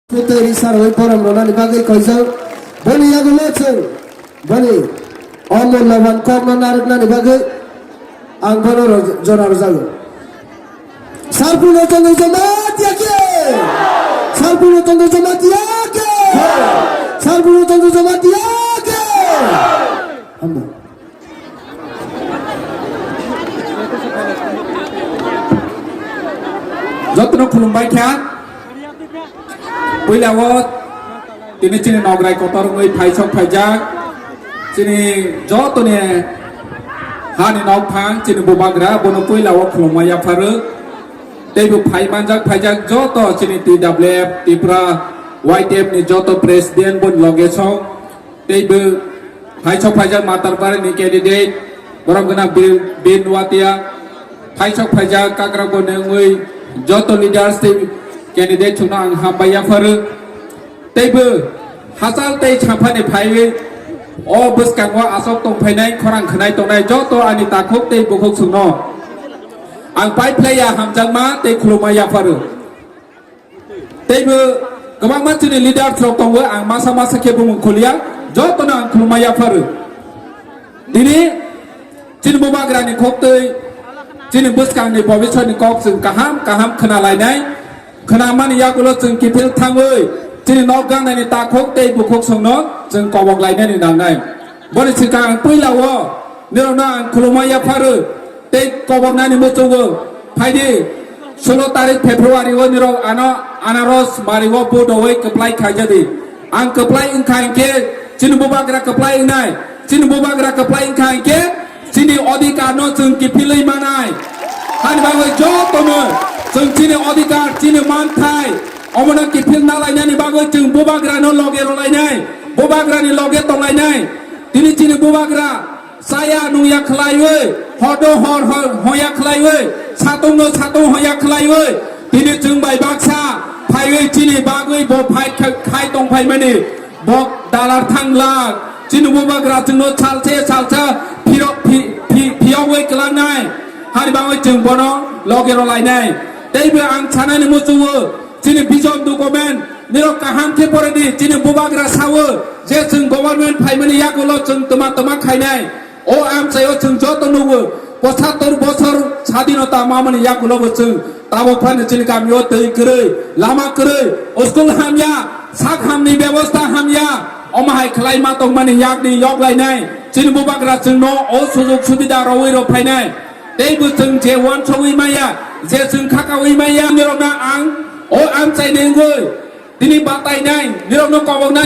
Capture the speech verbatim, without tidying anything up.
Tei risarwi borom rwnani bagwi koijak. Boni yagulo chwng boni o mulyaban kokno narwknani bagwi ang bono rw-, jora rwjago. Sarphuno Chandra Jamatia ke! Sarphuno Chandra Jamatia ke! Sarphuno Chandra Jamatia ke! Hambai. Jotono khulumbai kha. Puila o tini chini nograi kotor wngwi phaisok phaijak. Chini jotoni hani nokphang chini bubagra bono puila o khulumma yapharo. Teibo phai manjak phaijak joto chini T W F Tripura Y T F ni joto president boni loge song. Teibo phaisok phaijak Matarpara ni candidate, borom gwnang Bir, Bir Nuatia, phaisok phaijak Kakraboni wngwi joto leaders tei candidate chwngno ang hambai yapharo. Teibo hachal tei saphani phaiwi o bwskango aswk tongphainai khorang khwnai tongnai joto ani takhuk tei bukhuk chwngno ang pai phlaiya hamjakma tei khulumma yapharo. Teibo kwbangma chini leaders rok tongo, ang masa masa khe bumung khuliya, jotono ang khulumma yapharo. Tini chini bubagrani kok tei chini bwskangni bobiswrni kok chwng kaham kaham khna lainai, khna mani yagulo chwng kiphil thangwi chini nok gangnaini takhuk tei bukhuk songno chwng kobok lainani nangnai. Boni swkang ang puila o nirokno ang khulumma yapharo tei koboknani muchungo phaidi sulo tarik February o nirok ano anaros mari o vote rwwi kwplai khaijadi. Ang kwplai wngkha hinkhe chini bubagra kwplai wngnai, chini bubagra kwplai wngkha hinkhe chini odhikar no chwng kiphilwi manai. Hani bagwi jotono chwng chini odhikar, chini manthai omono kiphil nalainani bagwi chwng bubagra no loge rwlainai, bubagra ni loge tonglainai. Tini chini bubagra chaya nungya khlaiwi, hodo hor hor hoya khlaiwi, satungno satung hoya khlaiwi, tini chwng bai baksa phaiwi chini bagwi bo fight kha-, khai tong phaimani. Bo dalar thanglak, chini bubagra chwngno salse salsa phirok phi-, phi-, phiyogwi kwlangnai. Hari bagwi chwng bono loge rwlainai. Teibo ang sanani muchungo, chini vision document nirok kaham khe poredi, chini bubagra sao je chwng government phaimani yagulo chwng twma twma khainai. O amchaio chwng joto nugo, pochattor bosor sadinota mamani yagulobo chwng tabok phano chini kamio twi kwrwi, lama kwrwi, school hamya, sak hamni bebosta hamya, omo hai khlai ma tongmani yakni yoklainai, chini bubagra chwngno o sujug subida rwwi rw phainai. Teibo chwng je uansugwi maya, je chwng khakaui maya, nirokno ang o amchaini wngwi tini batainai, nirokno koboknai.